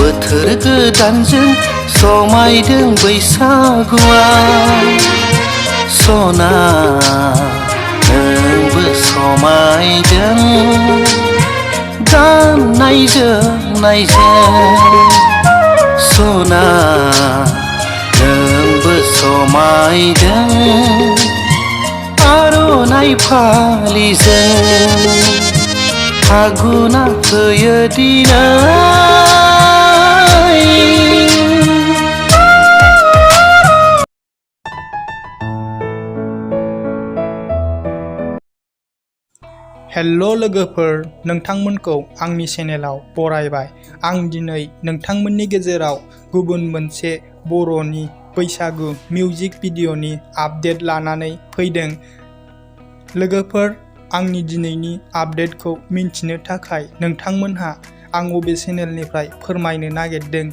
बोथोर गोदानजों समायदों बैसागुआ सना नोंबो समायदों गाननाय जोमनायजों सना नोंबो समायदों आर'नाइ फालिजों फागुना फैयो दिनै हेल्ल' लोगोफोर, नोंथांमोनखौ आंनि चेनेलाव बरायबाय। आं दिनै नोंथांमोननि गेजेराव गुबुन मोनसे बर'नि बैसागु मिउजिक भिडिअ'नि आपडेट लानानै फैदों। लोगोफोर, आंनि दिनैनि आपडेटखौ मिन्थिनो थाखाय नोंथांमोनहा आं बबे चेनेलनिफ्राय फोरमायनो नागिरदों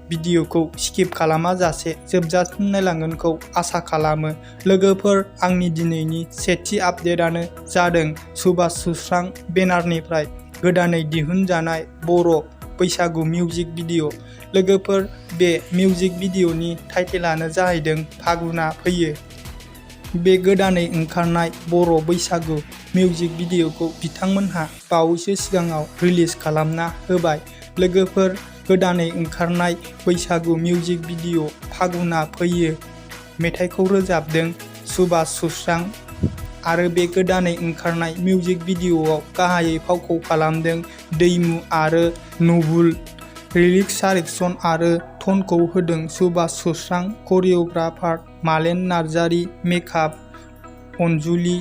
भिडिअ'खौ स्किप खालामाजासे जोबजासिम नायलांगोनखौ आसा खालामो। लोगोफोर, आंनि दिनैनि सेथि आपडेटआनो जादों सुभाष सुस्रां बेनारनिफ्राय गोदानै दिहुनजानाय बर' बैसागु मिउजिक भिडिअ'। लोगोफोर, बे मिउजिक भिडिअ'नि टाइटेलानो जाहैदों फागुना फैयो। बे गोदानै ओंखारनाय बर' बैसागु मिउजिक भिडिअ'खौ बिथांमोनहा बावैसो सिगाङाव रिलिज खालामना होबाय। लोगोफोर, गोदानै ओंखारनाय बैसागु मिउजिक भिडिअ' फागुना फैयो मेथाइखौ रोजाबदों सुभाष सुस्रां आरो बे गोदानै ओंखारनाय मिउजिक भिडिअ'आव गाहायै फावखौ खालामदों दैमु आरो नबुल। लिरिक्स डाइरेक्सन आरो टनखौ होदों सुभाष सुस्रां, करिय'ग्राफार मालेन नार्जारी, मेकआप अनजुलि,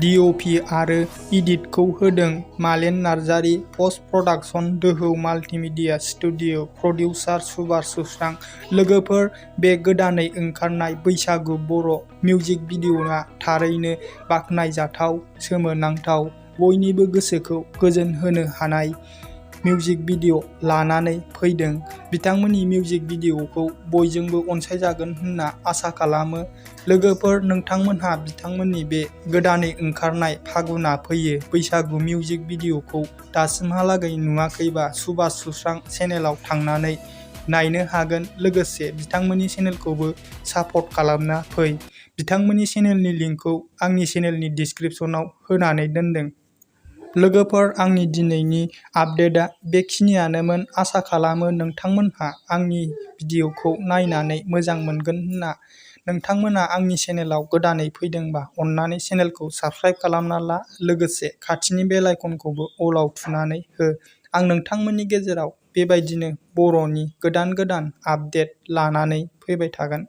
डिअपि आरो एडिटखौ होदों मालेन नार्जारी, पस्ट प्रडाक्सन दोहौ माल्टिमिडिया स्टुडिअ, प्रडिउसार सुभाष सुस्रां। लोगोफोर, बे गोदानै ओंखारनाय बैसागु बर' मिउजिक भिडिअ'आ थारैनो बाख्नायजाथाव, सोमोनांथाव, बयनिबो गोसोखौ गोजोन होनो हानाय मिउजिक भिडिअ' लानानै फैदों। बिथांमोननि मिउजिक भिडिअ'खौ बयजोंबो अनसायजागोन होनना आसा खालामो। लोगोफोर, नोंथांमोनहा बिथांमोननि बे गोदानै ओंखारनाय फागुना फैयो बैसागु मिउजिक भिडिअ'खौ दासिमहालागै नुवाखैबा सुभाष सुस्रां चेनेलाव थांनानै नायनो हागोन। लोगोसे बिथांमोननि चेनेलखौबो सापर्ट खालामना फै। बिथांमोननि चेनेलनि लिंकखौ आंनि चेनेलनि डिसक्रिपसनाव होनानै दोनदों। लोगोफोर, आंनि दिनैनि आपडेटआ बेखिनियानोमोन। आसा खालामो नोंथांमोनहा आंनि भिडिअ'खौ नायनानै मोजां मोनगोन होनना। नोंथांमोना आंनि चेनेलाव गोदानै फैदोंबा अन्नानै चेनेलखौ साबस्क्राइब खालामना ला, लोगोसे खाथिनि बेल आइकनखौबो अलाव थुनानै हो। आं नोंथांमोननि गेजेराव बेबायदिनो बर'नि गोदान गोदान आपडेट लानानै फैबाय थागोन।